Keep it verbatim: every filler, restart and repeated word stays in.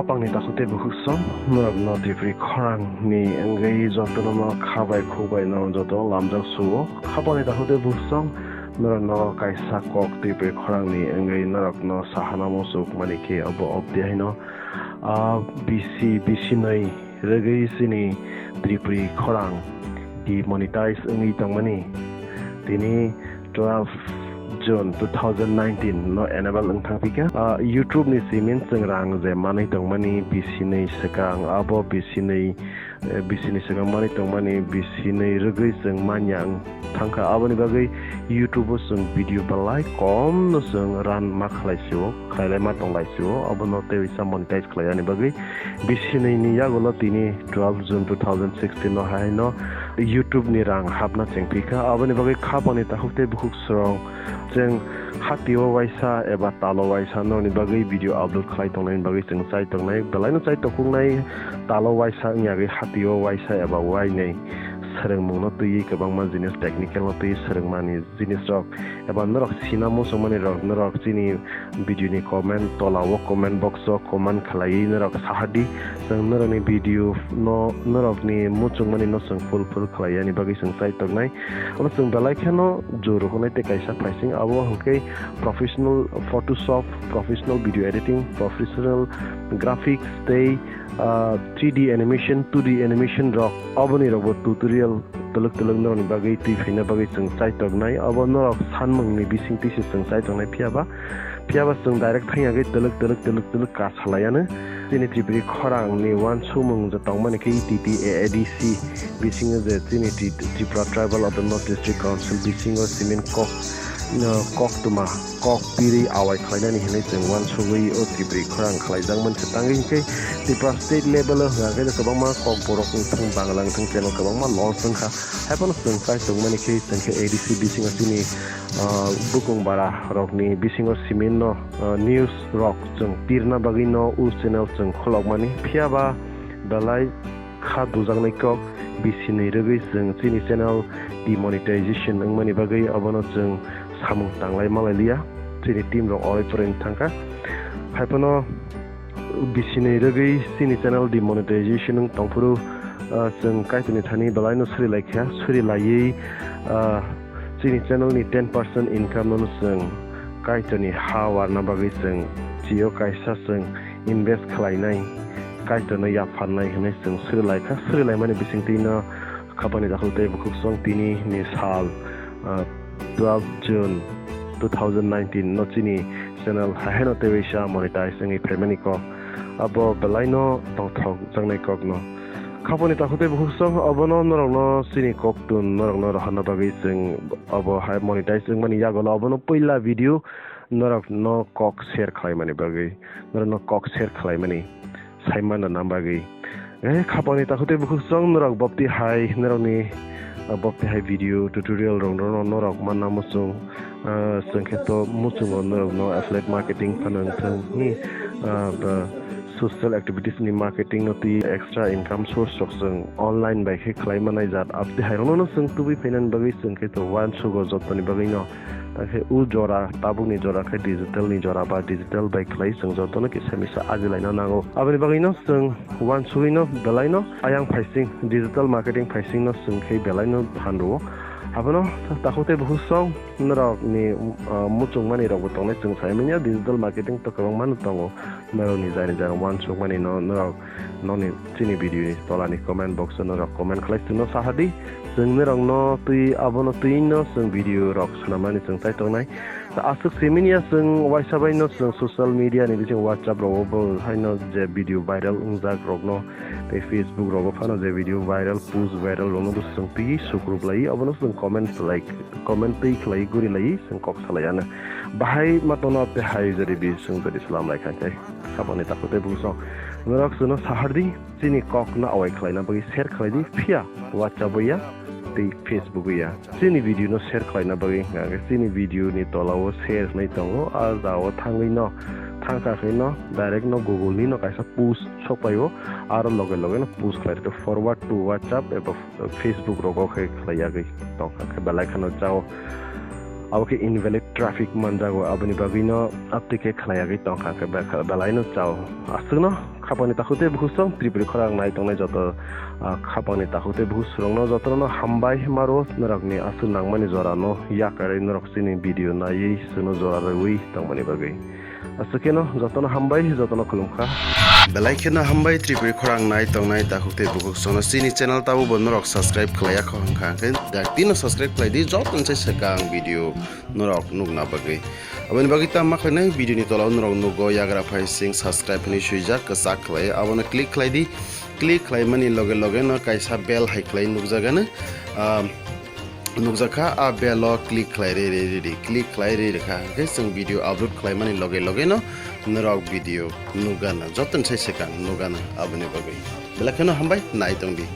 Pangni takhuk tei bukhuksong, norokno Tripuri khorangni wngwi jotono kha bai khuk bai norok jotono lamjak suo. Khapangni takhuk tei bukhuksong, norokno kaisa kok Tripuri khorangni wngwi norokno sahana muchuk mani khe obo obdi haino, ah, bisi, bisinwi rwgwi chini Tripuri khorang demonetize wngwi tongmani. Tini twelve June two thousand nineteen no enable wng thang phika. Ah, YouTube ni simin chwng rang je manwi tongmani bisinwi swkang, abo bisinwi, eh, bisinwi swkang manwi tongmani bisinwi rwgwi chwng manya wng thangkha. Aboni bagwi YouTube o chwng video belai kom no chwng run ma khlai sio, khlai lai ma tong lai sio. Abono tei uisa monetize khlai yani bagwi bisinwi ni yagulo tini twelve June two thousand sixteen no haino YouTube ni rang hapna chengphi kha. Aboni bagwi khapangni takhuk tei bukhuksong chwng hatio waisa eba talo waisa norokni bagwi video upload khlai tongnaini bagwi chwng chai tongnai, belaino chai tongkuknai. Talo waisa wngya khe hatio waisa eba wainwi swrwngmungno twiwi kwbangma jinis technical no twiwi swrwngmani jinisrok eba norok sina muchungmani rok norok chini video ni comment tola o comment box o comment khlaiwi norok sahardi, chwng norokni video no norokni muchungmani no chwng fulfill khlai yani bagwi chwng chai tongnai. Abo chwng belai kheno juru hwnwi tei kaisa phaising abo hwnkhe professional Photoshop, professional video editing, professional graphics tei, ah, three D animation, two D animation rok, oboni rokbo tutorial twlwk twlwk norokni bagwi twi phaina bagwi chwng chai tongnai. Obo norok sanmungni bising twi se chwng chai tongnai, phiya ba, phiya ba chwng direct thang yagwi twlwk twlwk twlwk twlwk ka salai ano. Chini Tripuri khorang ni uansukmung je tongmani khe E T T A A D C bisingo je chini Tri-, Tripura Tribal Autonomous District Council bisingo simin kok, no, koktwma kok pirwi awai khlainani hinwi chwng uansugwi o Tripuri khorang khlaijak mankha. Tangwi hinkhe Tripura state level o hwnka khe kwbangma Kokborok wngthung, Bangla wngthung, chemo kwbangma loss wngkha. Haiphano chwng chai tongmani khe chwng khe A D C bisingo chini, ah, bukung bara rokni bisingo simin no, ah, news rok chwng pirna bagwi no o channel chwng kholokmani. Phiya ba belai kha dujaknai kok bisinwi rwgwi chwng chini channel demonetization wngmani bagwi abono chwng samung tanglai malai liya. Chini team rok oi poroi thangkha. Haiphano bisinwi rwgwi chini channel demonetization wng tongphuru, ah, chwng Kaitorni thani belaino suri laikha, suri laiwi, ah, chini channel ni ten percent income no chwng Kaitorni ha warna bagwi chwng chio kaisa chwng invest khlainai, Kaitorno yapharnai hwnwi chwng suri laikha. Suri laimani bisingtwi no khapangni takhuk tei bukhuksong tini ni sal, ah, twelve June two thousand nineteen no chini channel haino tei waisa monetize wngwi phaimani kok. Abo belaino tongthok jaknai kok no. Khapangni takhuk tei bukhuksong abono norokno chini koktun norokno rohorna bagwi chwng abo hai monetize wngmani yagulo abono puila video norokno kok share khlaimani bagwi, norokno kok share khlaimani saimano na bagwi. Eh, khapangni takhuk tei bukhuksong norok bopti hai norokni, ah, bopti hai video tutorial rok no norok manna muchung, ah, chwng khe to muchungo norokno affiliate marketing phano wngthung, hmm, ah, ba social activities ni marketing no twi extra income source rok chwng online bai khe khlai manai jat. Abdi hai rokno no chwng tubui phainani bagwi chwng khe to uansugo jotoni bagwi no. Tangkhe o jora, tabukni jora khe digital ni jora ba digital bai khlai chwng jotono kisa misa ajilaina nango. Aboni bagwino chwng uansugwino belaino ayang phaising, digital marketing phaisingno chwng khe belaino phan rwo. Abono takhuk tei bukhuk song norokni, ah, muchungmani rokbo tongnai chwng sai manya digital marketing to kwbangma no tongo. Norokni jani jani uansukmani no norok nokni chini video ni tola ni comment box o norok comment khlai chwngno saha di. Chwng norokno twi abono twi no chwng video rok swnamnani chwng chai tongnai. Ta aswk simi ya chwng uaisa bai no chwng social media ni bising WhatsApp rogo bo haino je video viral wngjak rokno tei Facebook rogo phano je video viral post viral rokno bo chwng twi sukrup lai abono chwng comment like comment twi khlai guri lai chwng kok salai ano. Bahai ma tono tei hai jodi bi chwng jodi salam lai kha khe. Saboni takhuk tei bukhuksong norok chwngno sahardi chini kokno awai khlaina bagwi share khlai di, phiya WhatsApp o ya tei Facebook o ya. Chini video no share khlaina bagwi hwnkha khe chini video ni tola o share hwnwi tongo, a jao thangwi no thangkha khe no direct no Google ni no kaisa post sok pai o, aro loge loge no post khlai rwdi forward to WhatsApp eba Facebook rogo khe khlai yagwi tongkha khe belai kheno jao. Abo khe invalid traffic manjago, aboni bagwino update khe khlai yagwi tongkha khe be-, belai no chao. Aswkno kha Khapangni takhuk tei bukhuk song Tripuri khorang nai tongnai joto, ah, khapangni takhuk tei bukhuk songno jotono hambai himaro norokni aswk nangmani jorano yakarwi norok chini video naiwi chwngno jora rwui tongmani bagwi. Aswk kheno jotono hambai, jotono khulumkha. Belai kheno hambai Tripuri khorang nai tongnai takhuk tei bukhuk songno chini channel tabukbo norok subscribe khlaiya kho hwnkha hwnkhe daktino subscribe khlaidi jotoni sai swkang video norok nukna bagwi. Aboni bagwi tamo ma khlainai video ni tola o norok nugo yagra phai sing subscribe hinwi swijak kwchak khlai abono click khlaidi. Click khlaimani loge loge no kaisa bell hai khlai nukjagano, ah, nukjakha, a bell o click khlai rwi rwi rwi click khlai rwi rwkha hwnkhe chwng video upload khlaimani loge loge no norok video nukgana jotoni sai swkang nukgana aboni bagwi. Belai kheno hambai nai tongdi.